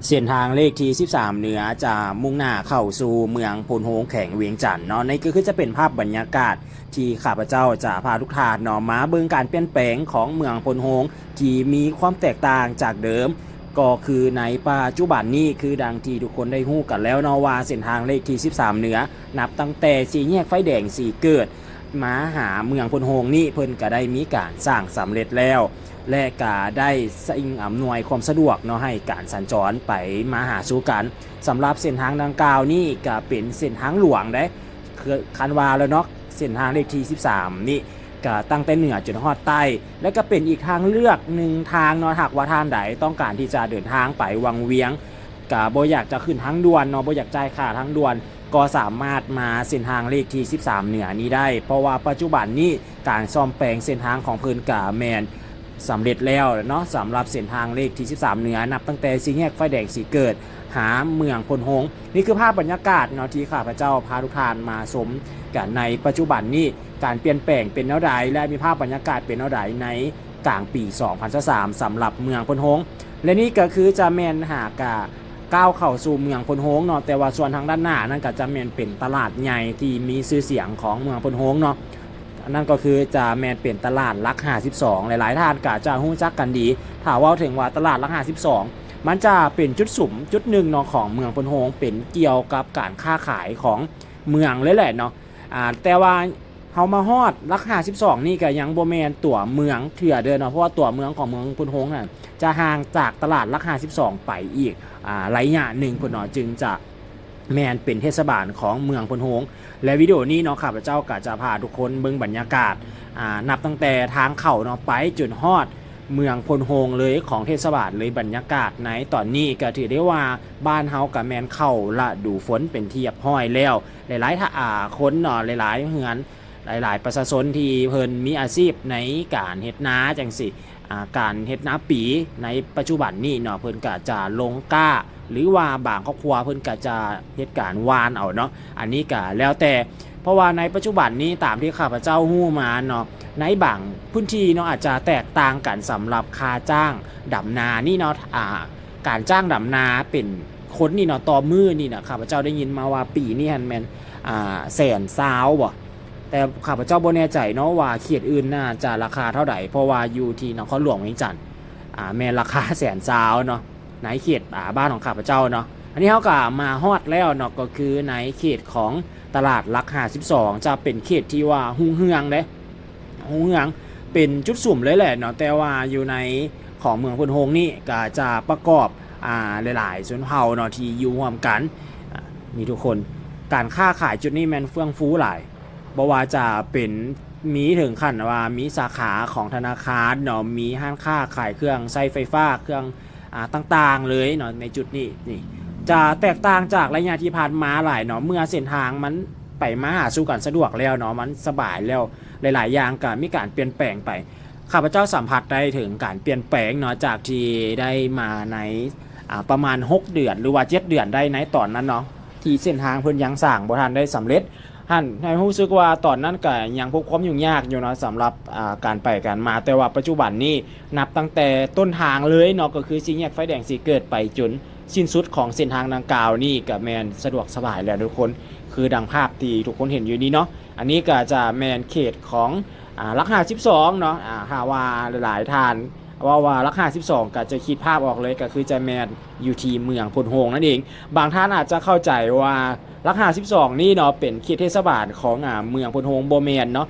ເສັ້ນທາງເລກທີສິບສາມເໜືອຈະມຸ່ງໜ້າເຂົ້າສູ່ເມືອງໂພນໂຮງ ແຂວງວຽງຈັນເນາະ. ນີ້ກໍຄືຈະເປັນພາບບັນຍາກາດທີ່ຂ້າພະເຈົ້າຈະພາທຸກທ່ານເນາະ ມາເບິ່ງການປ່ຽນແປງຂອງເມືອງໂພນໂຮງ ທີ່ມີຄວາມແຕກຕ່າງຈາກເດີມ. ກໍຄືໃນປັດຈຸບັນນີ້ ຄືດັ່ງທີ່ທຸກຄົນໄດ້ຮູ້ກັນແລ້ວເນາະ ວ່າເສັ້ນທາງເລກທີສິບສາມເໜືອ ນັບຕັ້ງແຕ່ສີ່ແຍກໄຟແດງສີເກີດ ມາຫາເມືອງໂພນໂຮງນີ້ ເພິ່ນກໍໄດ້ມີການສ້າງສຳເລັດແລ້ວ ແລະ ກໍໄດ້ສິ່ງອຳນວຍຄວາມສະດວກເນາະ ໃຫ້ການສັນຈອນໄປມາຫາສູ່ກັນ. ສຳລັບເສັ້ນທາງດັ່ງກ່າວນີ້ ກໍເປັນເສັ້ນທາງຫຼວງເດ້ ຄື ຄັນວ່າແລ້ວເນາະ ເສັ້ນທາງເລກທີສິບສາມນີ້ ກໍຕັ້ງແຕ່ເໜືອຈົນຮອດໃຕ້ ແລະ ກໍເປັນອີກທາງເລືອກໜຶ່ງທາງເນາະ. ຫາກວ່າທ່ານໃດຕ້ອງການທີ່ຈະເດີນທາງໄປວັງວຽງ ກະບໍ່ຢາກຈະຂຶ້ນທາງດ່ວນເນາະ ບໍ່ຢາກຈ່າຍຄ່າທາງດ່ວນ ກໍສາມາດມາເສັ້ນທາງເລກທີສິບສາມເໜືອນີ້ໄດ້ ເພາະວ່າປັດຈຸບັນນີ້ການສ້ອມແປງເສັ້ນທາງຂອງເພິ່ນກະແມ່ນສຳເລັດແລ້ວເນາະ. ສຳລັບເສັ້ນທາງເລກທີສິບສາມເໜືອ ນັບຕັ້ງແຕ່ສີ່ແຍກໄຟແດງສີເກີດ ຫາເມືອງໂພນໂຮງ. ນີ້ຄືພາບບັນຍາກາດເນາະ ທີ່ຂ້າພະເຈົ້າພາທຸກທ່ານມາຊົມກັນໃນປັດຈຸບັນນີ້ ການປ່ຽນແປງເປັນແນວໃດ ແລະ ມີພາບບັນຍາກາດເປັນແນວໃດໃນ ກາງປີສອງພັນຊາວສາມ ສຳລັບເມືອງໂພນໂຮງ ແລະ ນີ້ກໍຄືຈະແມ່ນຫາກະກ້າວເຂົ້າສູ່ເມືອງໂພນໂຮງເນາະ. ແຕ່ວ່າສ່ວນທາງດ້ານໜ້ານັ້ນກໍຈະແມ່ນເປັນຕະຫຼາດໃຫຍ່ທີ່ມີຊື່ສຽງຂອງເມືອງໂພນໂຮງເນາະ, ອັນນັ້ນກໍຄືຈະແມ່ນເປັນຕະຫຼາດຫຼັກຫ້າສິບສອງ ຫຼາຍໆທ່ານກໍຈະຮູ້ຈັກກັນດີ. ຖ້າເວົ້າເຖິງວ່າຕະຫຼາດຫຼັກຫ້າສິບສອງ ມັນຈະເປັນຈຸດສຸມຈຸດໜຶ່ງເນາະ ຂອງເມືອງໂພນໂຮງ ເປັນກ່ຽວກັບການຄ້າຂາຍຂອງເມືອງເລີຍແຫຼະເນາະ. ອາ ແຕ່ວ່າ ເຮົາມາຮອດຫຼັກຫ້າສິບສອງນີ້ກໍຍັງບໍ່ແມ່ນຕົວເມືອງເທື່ອເດີເນາະ ເພາະວ່າຕົວເມືອງຂອງເມືອງໂພນໂຮງນັ້ນ ຈະຫ່າງຈາກຕະຫຼາດຫຼັກຫ້າສິບສອງໄປອີກ ອາ ໄລຍະໜຶ່ງພຸ້ນເນາະ ຈຶ່ງຈະແມ່ນເປັນເທດສະບານຂອງເມືອງໂພນໂຮງ. ແລະ ວິດີໂອນີ້ເນາະ ຂ້າພະເຈົ້າກໍຈະພາທຸກຄົນເບິ່ງບັນຍາກາດ ອາ ນັບຕັ້ງແຕ່ທາງເຂົ້າເນາະ ໄປຈົນຮອດເມືອງໂພນໂຮງເລີຍ ຂອງເທດສະບານເລີຍ. ບັນຍາກາດໃນຕອນນີ້ກໍຖືໄດ້ວ່າ ບ້ານເຮົາກໍແມ່ນເຂົ້າລະດູຝົນເປັນທີ່ຮຽບຮ້ອຍແລ້ວ. ຫຼາຍໆ ອາ ຄົນເນາະ ຫຼາຍໆເຮືອນ ຫຼາຍໆປະຊາຊົນທີ່ເພິ່ນມີອາຊີບໃນການເຮັດນາຈັ່ງຊີ້ ອາ ການເຮັດນາປີໃນປັດຈຸບັນນີ້ເນາະ ເພິ່ນກະຈະລົງກ້າ ຫຼືວ່າບາງຄອບຄົວເພິ່ນກະຈະເຮັດການຫວ່ານເອົາເນາະ. ອັນນີ້ກະແລ້ວແຕ່ ເພາະວ່າໃນປັດຈຸບັນນີ້ ຕາມທີ່ຂ້າພະເຈົ້າຮູ້ມາເນາະ ໃນບາງພື້ນທີ່ເນາະ ອາດຈະແຕກຕ່າງກັນສຳລັບຄ່າຈ້າງດຳນານີ້ເນາະ. ອາ ການຈ້າງດຳນາເປັນຄົນນີ້ເນາະ ຕໍ່ມື້ນີ້ນະ ຂ້າພະເຈົ້າໄດ້ຍິນມາວ່າປີນີ້ຫັ້ນແມ່ນ ອາ ແສນຊາວບໍ? ແຕ່ຂ້າພະເຈົ້າບໍ່ແນ່ໃຈເນາະວ່າເຂດອື່ນໜ້າຈະລາຄາເທົ່າໃດ ເພາະວ່າຢູ່ທີ່ນະຄອນຫຼວງວຽງຈັນ ອາ ແມ່ນລາຄາແສນຊາວເນາະ ໃນເຂດ ອາ ບ້ານຂອງຂ້າພະເຈົ້າເນາະ. ອັນນີ້ເຮົາກໍມາຮອດແລ້ວເນາະ ກໍຄືໃນເຂດຂອງຕະຫຼາດຫຼັກຫ້າສິບສອງ ຈະເປັນເຂດທີ່ວ່າຮຸ່ງເຮືອງເດ້ ຮຸ່ງເຮືອງ ເປັນຈຸດສຸມເລີຍແຫຼະເນາະ. ແຕ່ວ່າຢູ່ໃນຂອງເມືອງໂພນໂຮງນີ້ກໍຈະປະກອບ ອາ ຫຼາຍໆຊົນເຜົ່າເນາະ ທີ່ຢູ່ຮ່ວມກັນ ອາ ນີ້ທຸກຄົນ. ການຄ້າຂາຍຈຸດນີ້ແມ່ນເຟື່ອງຟູຫຼາຍ ບໍ່ວ່າຈະເປັນ ມີເຖິງຂັ້ນວ່າມີສາຂາຂອງທະນາຄານເນາະ ມີຮ້ານຄ້າຂາຍເຄື່ອງໃຊ້ໄຟຟ້າ ເຄື່ອງ ອາ ຕ່າງໆເລີຍເນາະ. ໃນຈຸດນີ້ ນີ້ຈະແຕກຕ່າງຈາກໄລຍະທີ່ຜ່ານມາຫຼາຍເນາະ ເມື່ອເສັ້ນທາງມັນໄປມາຫາສູ່ກັນສະດວກແລ້ວເນາະ ມັນສະບາຍແລ້ວ ຫຼາຍໆຢ່າງກໍມີການປ່ຽນແປງໄປ. ຂ້າພະເຈົ້າສຳຜັດໄດ້ເຖິງການປ່ຽນແປງເນາະ ຈາກທີ່ໄດ້ມາໃນ ອາ ປະມານຫົກເດືອນ ຫຼືວ່າເຈັດເດືອນໄດ້ໃນຕອນນັ້ນເນາະ ທີ່ເສັ້ນທາງເພິ່ນຍັງສ້າງບໍ່ທັນໄດ້ສຳເລັດຫັ້ນ ໃຫ້ຮູ້ສຶກວ່າຕອນນັ້ນກໍຍັງພົບຄວາມຫຍຸ້ງຍາກຢູ່ເນາະ ສຳລັບ ອາ ການໄປການມາ. ແຕ່ວ່າປັດຈຸບັນນີ້ ນັບຕັ້ງແຕ່ຕົ້ນທາງເລີຍເນາະ ກໍຄືສີ່ແຍກໄຟແດງສີເກີດໄປຈົນສິ້ນສຸດຂອງເສັ້ນທາງດັ່ງກ່າວນີ້ ກໍແມ່ນສະດວກສະບາຍແລ້ວທຸກຄົນ ຄືດັ່ງພາບທີ່ທຸກຄົນເຫັນຢູ່ນີ້ເນາະ. ອັນນີ້ກໍຈະແມ່ນເຂດຂອງ ອາ ຫຼັກຫ້າສິບສອງເນາະ. ອາ ຖ້າວ່າຫຼາຍໆທ່ານເວົ້າວ່າຫຼັກຫ້າສິບສອງ ກໍຈະຄິດພາບອອກເລີຍ ກໍຄືຈະແມ່ນຢູ່ທີ່ເມືອງໂພນໂຮງນັ້ນເອງ. ບາງທ່ານອາດຈະເຂົ້າໃຈວ່າຫຼັກຫ້າສິບສອງນີ້ເນາະ ເປັນເຂດເທດສະບານຂອງ ອາ ເມືອງໂພນໂຮງ ບໍ່ແມ່ນເນາະ.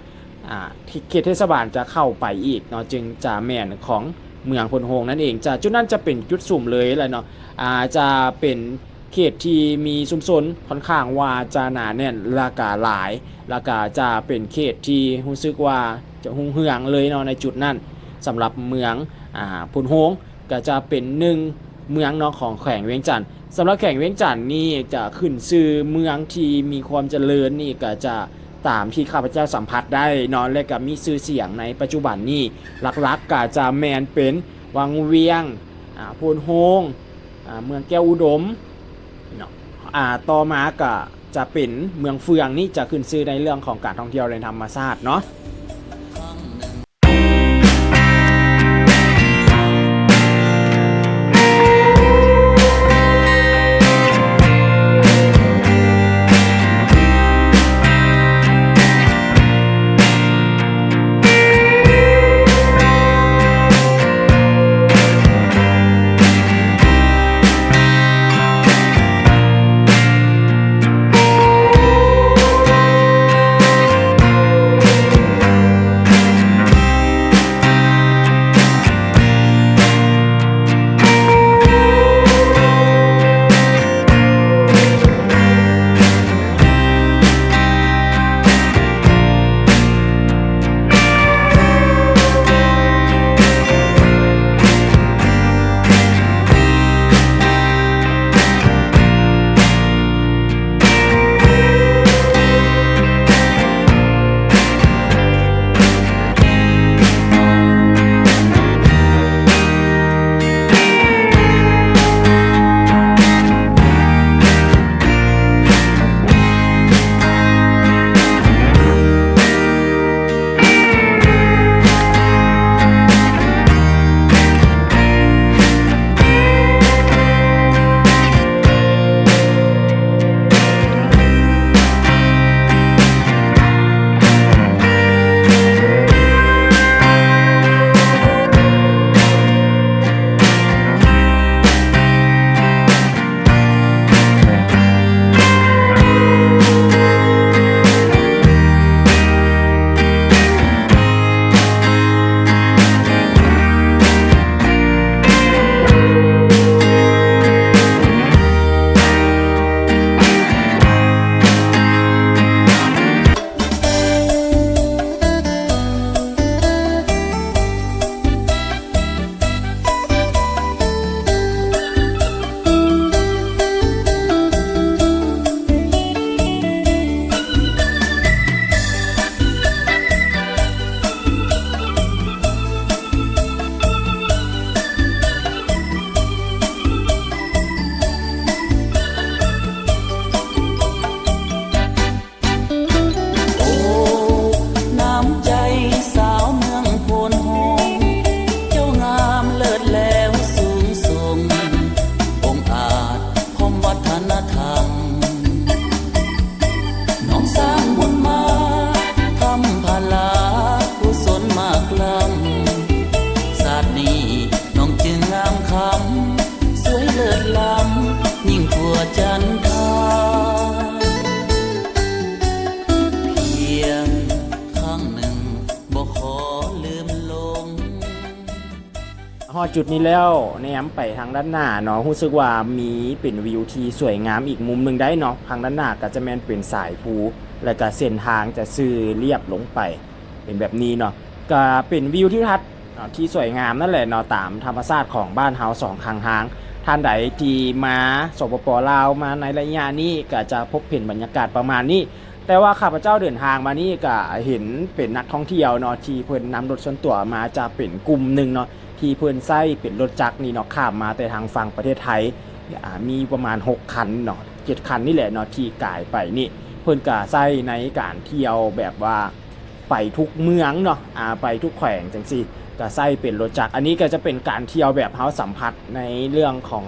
ອາ ເຂດເທດສະບານຈະເຂົ້າໄປອີກເນາະ ຈຶ່ງຈະແມ່ນຂອງເມືອງໂພນໂຮງນັ້ນເອງ. ຈະ ຈຸດນັ້ນຈະເປັນຈຸດສຸມເລີຍແຫຼະເນາະ ອາ ຈະເປັນເຂດທີ່ມີຊຸມຊົນຂ້ອນຂ້າງວ່າຈະໜາແໜ້ນ ແລ້ວກະຫຼາຍ ແລ້ວກະຈະເປັນເຂດທີ່ຮູ້ສຶກວ່າຈະຮຸ່ງເຮືອງເລີຍເນາະ ໃນຈຸດນັ້ນ. ສຳລັບເມືອງ ອາ ໂພນໂຮງ ກະຈະເປັນໜຶ່ງເມືອງເນາະ ຂອງແຂວງວຽງຈັນ. ສຳລັບແຂວງວຽງຈັນນີ້ຈະຂຶ້ນຊື່ເມືອງທີ່ມີຄວາມຈະເລີນນີ້ ກະຈະຕາມທີ່ຂ້າພະເຈົ້າສຳຜັດໄດ້ເນາະ ແລະ ກະມີຊື່ສຽງໃນປັດຈຸບັນນີ້ ຫຼັກໆກະຈະແມ່ນເປັນວັງວຽງ ອາ ໂພນໂຮງ ອາ ເມືອງແກ້ວອຸດົມເນາະ. ອາ ຕໍ່ມາກະຈະເປັນເມືອງເຟືອງ ນີ້ຈະຂຶ້ນຊື່ໃນເລື່ອງຂອງການທ່ອງທ່ຽວ ແລະ ທຳມະຊາດເນາະ. ຕົວຈັນທາ ພຽງຄັ້ງໜຶ່ງ ບໍ່ຂໍລືມລົງ. ຮອດຈຸດນີ້ແລ້ວ ແນມໄປທາງດ້ານໜ້າເນາະ ຮູ້ສຶກວ່າມີເປັນວິວທີ່ສວຍງາມອີກມຸມໜຶ່ງໄດ໋ເນາະ. ທາງດ້ານໜ້າກໍຈະແມ່ນເປັນສາຍພູ ແລະກະເສັ້ນທາງຈະຊື່ລຽບລົງໄປ ເປັນແບບນີ້ເນາະ. ກະເປັນວິວທິວທັດ ເນາະ ທີ່ສວຍງາມນັ້ນແຫຼະເນາະ ຕາມທຳມະຊາດຂອງບ້ານເຮົາສອງຂ້າງທາງ. ທ່ານໃດທີ່ມາ ສປປ ລາວ ມາໃນໄລຍະນີ້ ກະຈະພົບເຫັນບັນຍາກາດປະມານນີ້. ແຕ່ວ່າຂ້າພະເຈົ້າເດີນທາງມານີ້ ກະເຫັນເປັນນັກທ່ອງທ່ຽວເນາະ ທີ່ເພິ່ນນຳລົດສ່ວນຕົວມາ ຈະເປັນກຸ່ມໜຶ່ງເນາະ ທີ່ເພິ່ນໃຊ້ເປັນລົດຈັກນີ້ເນາະ ຂ້າມມາແຕ່ທາງຝັ່ງປະເທດໄທ ອາ ມີປະມານຫົກຄັນເນາະ ເຈັດຄັນນີ້ແຫຼະເນາະ ທີ່ກາຍໄປນີ້. ເພິ່ນກະໃຊ້ໃນການທ່ຽວແບບວ່າ ໄປທຸກເມືອງເນາະ ອາ ໄປທຸກແຂວງຈັ່ງຊີ້ ກະໃຊ້ເປັນລົດຈັກ. ອັນນີ້ກະຈະເປັນການທ່ຽວແບບເຮົາສຳຜັດໃນເລື່ອງຂອງ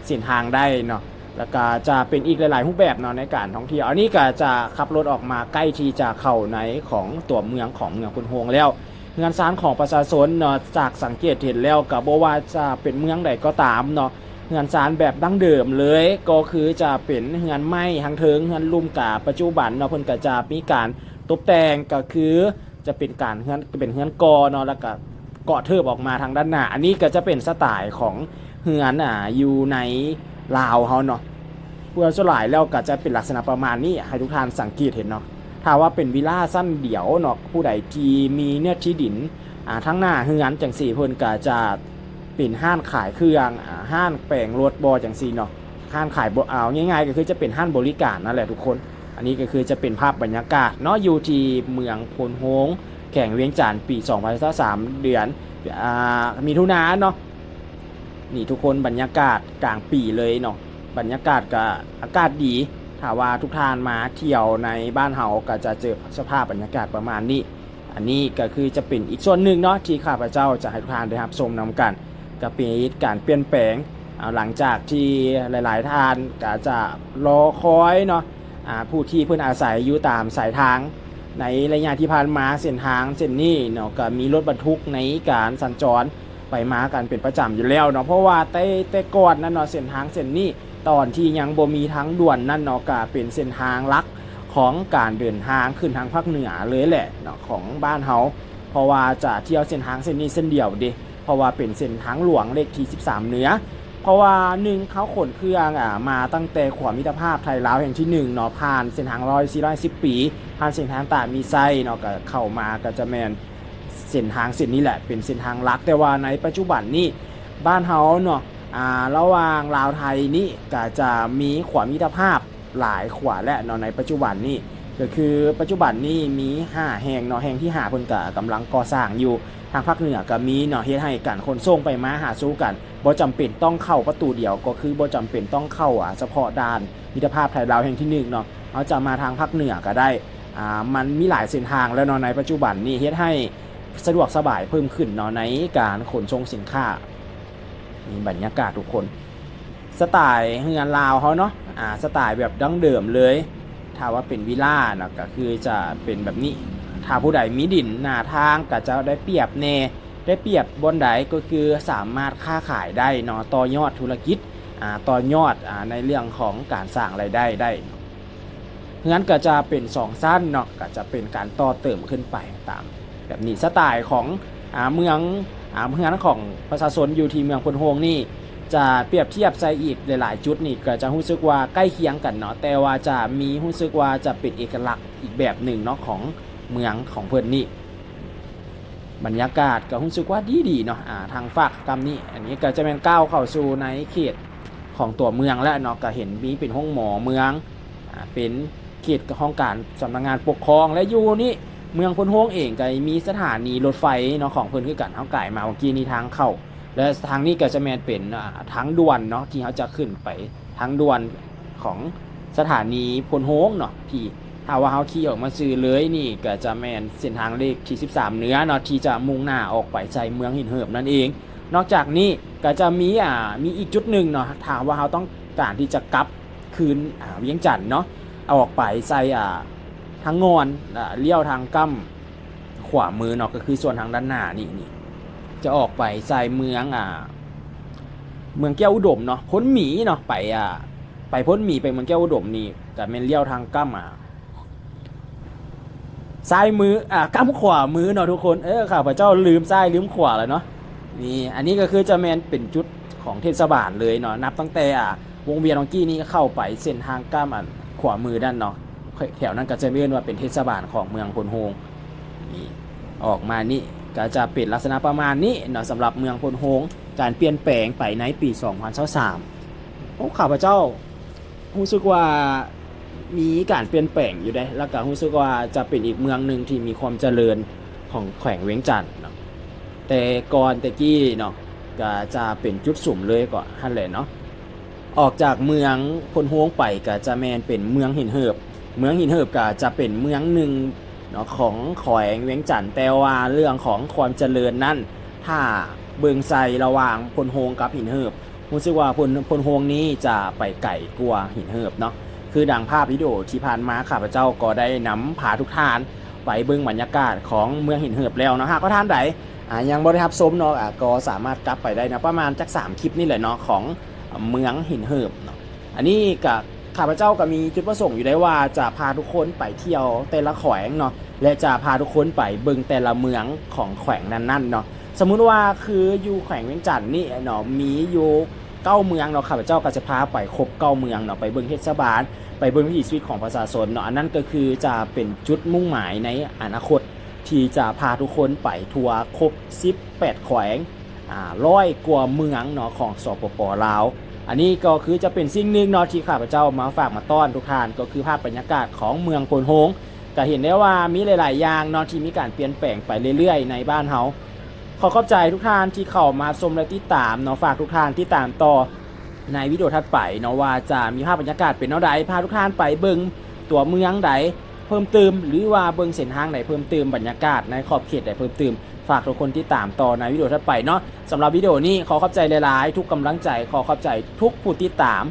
ເສັ້ນທາງໄດ້ເນາະ ແລ້ວກະຈະເປັນອີກຫຼາຍໆຮູບແບບເນາະ ໃນການທ່ອງທ່ຽວ. ອັນນີ້ກະຈະຂັບລົດອອກມາໃກ້ທີ່ຈະເຂົ້າໃນຂອງຕົວເມືອງຂອງເມືອງໂພນໂຮງແລ້ວ. ເຮືອນຊານຂອງປະຊາຊົນເນາະ ຈາກສັງເກດເຫັນແລ້ວ ກະບໍ່ວ່າຈະເປັນເມືອງໃດກໍຕາມເນາະ ເຮືອນຊານແບບດັ້ງເດີມເລີຍ ກໍຄືຈະເປັນເຮືອນໄມ້ທາງເທິງ ເຮືອນລຸ່ມ. ກະປັດຈຸບັນເນາະ ເພິ່ນກະຈະມີການ ຕົບແຕ່ງ ກໍຄືຈະເປັນການເຮືອນ ເປັນເຮືອນກໍ່ເນາະ ແລ້ວກະເກາະເທີບອອກມາທາງດ້ານໜ້າ. ອັນນີ້ກໍຈະເປັນສະໄຕຂອງເຮືອນ ອາ ຢູ່ໃນລາວເຮົາເນາະ ເພື່ອສ່ວນຫຼາຍແລ້ວກໍຈະເປັນລັກສະນະປະມານນີ້ ໃຫ້ທຸກທ່ານສັງເກດເຫັນເນາະ. ຖ້າວ່າເປັນວິລາຊັ້ນດຽວເນາະ ຜູ້ໃດທີ່ມີເນື້ອທີ່ດິນ ອາ ທາງໜ້າເຮືອນຈັ່ງຊີ້ ເພິ່ນກໍຈະເປັນຮ້ານຂາຍເຄື່ອງ ອາ ຮ້ານແປງລົດບໍ ຈັ່ງຊີ້ເນາະ. ຮ້ານຂາຍບໍ ເອົາງ່າຍໆ ກໍຄືຈະເປັນຮ້ານບໍລິການນັ້ນແຫຼະທຸກຄົນ. ອັນນີ້ກໍຄືຈະເປັນພາບບັນຍາກາດເນາະ ຢູ່ທີ່ເມືອງໂພນໂຮງ ແຂວງວຽງຈັນ ປີສອງພັນຊາວສາມ ເດືອນ ອາ ມິຖຸນາເນາະ. ນີ້ທຸກຄົນ ບັນຍາກາດກາງປີເລີຍເນາະ ບັນຍາກາດກະອາກາດດີ. ຖ້າວ່າທຸກທ່ານມາທ່ຽວໃນບ້ານເຮົາ ກໍຈະເຈີສະພາບບັນຍາກາດປະມານນີ້. ອັນນີ້ກໍຄືຈະເປັນອີກສ່ວນໜຶ່ງເນາະ ທີ່ຂ້າພະເຈົ້າຈະໃຫ້ທຸກທ່ານໄດ້ຮັບຊົມນຳກັນ ກໍເປັນການປ່ຽນແປງ ອາ ຫຼັງຈາກທີ່ຫຼາຍໆທ່ານກໍຈະລໍຄອຍເນາະ ອາ ຜູ້ທີ່ເພິ່ນອາໄສຢູ່ຕາມສາຍທາງ ໃນໄລຍະທີ່ຜ່ານມາ ເສັ້ນທາງເສັ້ນນີ້ເນາະ ກໍມີລົດບັນທຸກໃນການສັນຈອນໄປມາກັນເປັນປະຈຳຢູ່ແລ້ວເນາະ. ເພາະວ່າແຕ່ ແຕ່ກ່ອນນັ້ນເນາະ ເສັ້ນທາງເສັ້ນນີ້ ຕອນທີ່ຍັງບໍ່ມີທາງດ່ວນນັ້ນເນາະ ກະເປັນເສັ້ນທາງຫຼັກຂອງການເດີນທາງຂຶ້ນທາງພາກເໜືອເລີຍແຫຼະເນາະ ຂອງບ້ານເຮົາ. ເພາະວ່າຈະທ່ຽວເສັ້ນທາງເສັ້ນນີ້ເສັ້ນດຽວເດ ເພາະວ່າເປັນເສັ້ນທາງຫຼວງເລກທີສິບສາມເໜືອ. ເພາະວ່າໜຶ່ງ ເຮົາຂົນເຄື່ອງ ອາ ມາຕັ້ງແຕ່ຂົວມິດຕະພາບໄທລາວແຫ່ງທີໜຶ່ງເນາະ ຜ່ານເສັ້ນທາງຮ້ອຍ ສີ່ຮ້ອຍສິບປີ ຜ່ານເສັ້ນທາງຕາດມີໄຊເນາະ ກະເຂົ້າມາກະຈະແມ່ນ ເສັ້ນທາງເສັ້ນນີ້ແຫຼະເປັນເສັ້ນທາງຫຼັກ. ແຕ່ວ່າໃນປັດຈຸບັນນີ້ ບ້ານເຮົາເນາະ ອາ ລະຫວ່າງລາວໄທນີ້ກະຈະມີຂົວມິດຕະພາບຫຼາຍຂົວແລ້ວເນາະ ໃນປັດຈຸບັນນີ້. ກໍຄືປັດຈຸບັນນີ້ມີຫ້າແຫ່ງເນາະ ແຫ່ງທີຫ້າເພິ່ນກະກຳລັງກໍ່ສ້າງຢູ່. ທາງພາກເໜືອກະມີເນາະ ເຮັດໃຫ້ການຂົນສົ່ງໄປມາຫາສູ່ກັນ ບໍ່ຈຳເປັນຕ້ອງເຂົ້າປະຕູດຽວ ກໍຄືບໍ່ຈຳເປັນຕ້ອງເຂົ້າ ອາ ສະເພາະດ່ານມິດຕະພາບໄທລາວແຫ່ງທີໜຶ່ງເນາະ ເຮົາຈະມາທາງພາກເໜືອກະໄດ້. ອາ ມັນມີຫຼາຍເສັ້ນທາງແລ້ວເນາະ ໃນປັດຈຸບັນນີ້ ເຮັດໃຫ້ສະດວກສະບາຍເພີ່ມຂຶ້ນເນາະ ໃນການຂົນສົ່ງສິນຄ້າ. ນີ້ບັນຍາກາດທຸກຄົນ ສະໄຕເຮືອນລາວເຮົາເນາະ ອາ ສະໄຕແບບດັ້ງເດີມເລີຍ. ຖ້າວ່າເປັນວິລາເນາະ ກໍຄືຈະເປັນແບບນີ້. ຖ້າຜູ້ໃດມີດິນໜ້າທາງ ກໍຈະໄດ້ປຽບແດ່ ໄດ້ປຽບບ່ອນໃດ ກໍຄືສາມາດຄ້າຂາຍໄດ້ເນາະ ຕໍ່ຍອດທຸລະກິດ ອາ ຕໍ່ຍອດ ອາ ໃນເລື່ອງຂອງການສ້າງລາຍໄດ້ໄດ້. ເຮືອນກໍຈະເປັນສອງຊັ້ນເນາະ ກໍຈະເປັນການຕໍ່ເຕີມຂຶ້ນໄປຕາມແບບນີ້. ສະໄຕຂອງ ອາ ເມືອງ ອາ ເຮືອນຂອງປະຊາຊົນຢູ່ທີ່ເມືອງໂພນໂຮງນີ້ ຈະປຽບທຽບໃສ່ອີກຫຼາຍໆຈຸດນີ້ ກໍຈະຮູ້ສຶກວ່າໃກ້ຄຽງກັນເນາະ ແຕ່ວ່າຈະມີ ຮູ້ສຶກວ່າຈະເປັນເອກະລັກອີກແບບໜຶ່ງເນາະ ຂອງເມືອງຂອງເພິ່ນນີ້. ບັນຍາກາດກໍຮູ້ສຶກວ່າດີໆເນາະ ອາ ທາງຟາກຝັ່ງນີ້. ອັນນີ້ກໍຈະແມ່ນກ້າວເຂົ້າສູ່ໃນເຂດຂອງຕົວເມືອງແລ້ວເນາະ ກໍເຫັນມີເປັນໂຮງໝໍເມືອງ ອາ ເປັນເຂດຫ້ອງການສຳນັກງານປົກຄອງ ແລະ ຢູ່ນີ້ເມືອງໂພນໂຮງເອງກໍມີສະຖານີລົດໄຟເນາະ ຂອງເພິ່ນຄືກັນ. ເຮົາກາຍມາເມື່ອກີ້ນີ້ທາງເຂົ້າ ແລະ ທາງນີ້ກໍຈະແມ່ນເປັນ ອາ ທາງດ່ວນເນາະ ທີ່ເຮົາຈະຂຶ້ນໄປທາງດ່ວນຂອງສະຖານີໂພນໂຮງເນາະ ທີ່ ຖ້າວ່າເຮົາຂີ່ອອກມາຊື່ເລີຍນີ້ ກໍຈະແມ່ນເສັ້ນທາງເລກທີສິບສາມເໜືອເນາະ ທີ່ຈະມຸ່ງໜ້າອອກໄປໃສ່ເມືອງຫີນເຫີບນັ້ນເອງ. ນອກຈາກນີ້ກໍຈະມີ ອາ ມີອີກຈຸດໜຶ່ງເນາະ ຖ້າວ່າເຮົາຕ້ອງການທີ່ຈະກັບຄືນ ອາ ວຽງຈັນເນາະ ອອກໄປໃສ່ ອາ ທາງງອນ ອາ ລ້ຽວທາງກ້ຳຂວາມືເນາະ ກໍຄືສ່ວນທາງດ້ານໜ້ານີ້ ນີ້ ຈະອອກໄປໃສ່ເມືອງ ອາ ເມືອງແກ້ວອຸດົມເນາະ ໂພນໝີເນາະ ໄປ ອາ ໄປໂພນໝີໄປເມືອງແກ້ວອຸດົມນີ້ ກະແມ່ນລ້ຽວທາງກ້ຳ ອາ ຊ້າຍມື ອາ ກ້ຳຂວາມືເນາະທຸກຄົນ. ເອີ ຂ້າພະເຈົ້າລືມຊ້າຍລືມຂວາແລ້ວເນາະ. ນີ້ ອັນນີ້ກະຄືຈະແມ່ນເປັນຈຸດຂອງເທດສະບານເລີຍເນາະ ນັບຕັ້ງແຕ່ ອາ ວົງວຽນວັງກີ້ນີ້ເຂົ້າໄປເສັ້ນທາງກ້ຳອັນຂວາມືນັ້ນເນາະ. ແຖວນັ້ນກະຈະເອີ້ນວ່າເປັນເທດສະບານຂອງເມືອງໂພນໂຮງ. ນີ້ ອອກມານີ້ກະຈະເປັນລັກສະນະປະມານນີ້ເນາະ ສຳລັບເມືອງໂພນໂຮງ ການປ່ຽນແປງໄປໃນປີສອງພັນຊາວສາມ. ໂອ້ ຂ້າພະເຈົ້າຮູ້ສຶກວ່າມີການປ່ຽນແປງຢູ່ເດ້ ແລ້ວກະຮູ້ສຶກວ່າຈະເປັນອີກເມືອງໜຶ່ງທີ່ມີຄວາມຈະເລີນຂອງແຂວງວຽງຈັນເນາະ. ແຕ່ກ່ອນແຕ່ກີ້ເນາະ ກະຈະເປັນຈຸດສຸມເລີຍກໍຫັ້ນແຫຼະເນາະ. ອອກຈາກເມືອງໂພນໂຮງໄປກະຈະແມ່ນເປັນເມືອງຫີນເຫີບ. ເມືອງຫີນເຫີບກະຈະເປັນເມືອງໜຶ່ງເນາະຂອງແຂວງວຽງຈັນ ແຕ່ວ່າເລື່ອງຂອງຄວາມຈະເລີນນັ້ນ ຖ້າເບິ່ງໃສ່ລະຫວ່າງໂພນໂຮງກັບຫີນເຫີບ ຮູ້ສຶກວ່າໂພນ ໂພນໂຮງນີ້ຈະໄປໄກກວ່າຫີນເຫີບເນາະ. ຄືດັ່ງພາບວິດີໂອທີ່ຜ່ານມາ ຂ້າພະເຈົ້າກໍໄດ້ນຳພາທຸກທ່ານໄປເບິ່ງບັນຍາກາດຂອງເມືອງຫີນເຫີບແລ້ວເນາະ. ຫາກວ່າທ່ານໃດ ອາ ຍັງບໍ່ໄດ້ຮັບຊົມເນາະ ອາ ກໍສາມາດກັບໄປໄດ້ເນາະ ປະມານຈັກສາມຄລິບນີ້ແຫຼະເນາະ ຂອງເມືອງຫີນເຫີບເນາະ. ອັນນີ້ກະ ຂ້າພະເຈົ້າກະມີຈຸດປະສົງຢູ່ໄດ້ວ່າຈະພາທຸກຄົນໄປທ່ຽວແຕ່ລະແຂວງເນາະ ແລະ ຈະພາທຸກຄົນໄປເບິ່ງແຕ່ລະເມືອງຂອງແຂວງນັ້ນໆເນາະ. ສົມມຸດວ່າຄືຢູ່ແຂວງວຽງຈັນນີ້ເນາະ ມີຢູ່ເກົ້າເມືອງເນາະ ຂ້າພະເຈົ້າກະຈະພາໄປຄົບເກົ້າເມືອງເນາະ ໄປເບິ່ງເທດສະບານ ໄປເບິ່ງວິຖີຊີວິດຂອງປະຊາຊົນເນາະ. ອັນນັ້ນກະຄືຈະເປັນຈຸດມຸ່ງໝາຍໃນອະນາຄົດ ທີ່ຈະພາທຸກຄົນໄປທົ່ວຄົບສິບແປດແຂວງ ອາ ຮ້ອຍກວ່າເມືອງເນາະ ຂອງ ສປປ ລາວ. ອັນນີ້ກໍຄືຈະເປັນສິ່ງໜຶ່ງເນາະ ທີ່ຂ້າພະເຈົ້າມາຝາກມາຕ້ອນທຸກທ່ານ ກໍຄືພາບບັນຍາກາດຂອງເມືອງໂພນໂຮງ. ກະເຫັນໄດ້ວ່າມີຫຼາຍໆຢ່າງເນາະ ທີ່ມີການປ່ຽນແປງໄປເລື້ອຍໆໃນບ້ານເຮົາ. ຂໍຂອບໃຈທຸກທ່ານທີ່ເຂົ້າມາຊົມ ແລະ ຕິດຕາມເນາະ. ຝາກທຸກທ່ານຕິດຕາມຕໍ່ໃນວິດີໂອຖັດໄປເນາະ ວ່າຈະມີພາບບັນຍາກາດເປັນແນວໃດ ພາທຸກທ່ານໄປເບິ່ງຕົວເມືອງໃດເພີ່ມຕື່ມ ຫຼືວ່າເບິ່ງເສັ້ນທາງໃດເພີ່ມຕື່ມ ບັນຍາກາດໃນຂອບເຂດໃດເພີ່ມຕື່ມ. ຝາກທຸກຄົນຕິດຕາມຕໍ່ໃນວິດີໂອຖັດໄປເນາະ. ສຳລັບວິດີໂອນີ້ຂໍຂອບໃຈຫຼາຍໆ ທຸກກຳລັງໃຈ ຂໍຂອບໃຈທຸກຜູ້ຕິດຕາມ.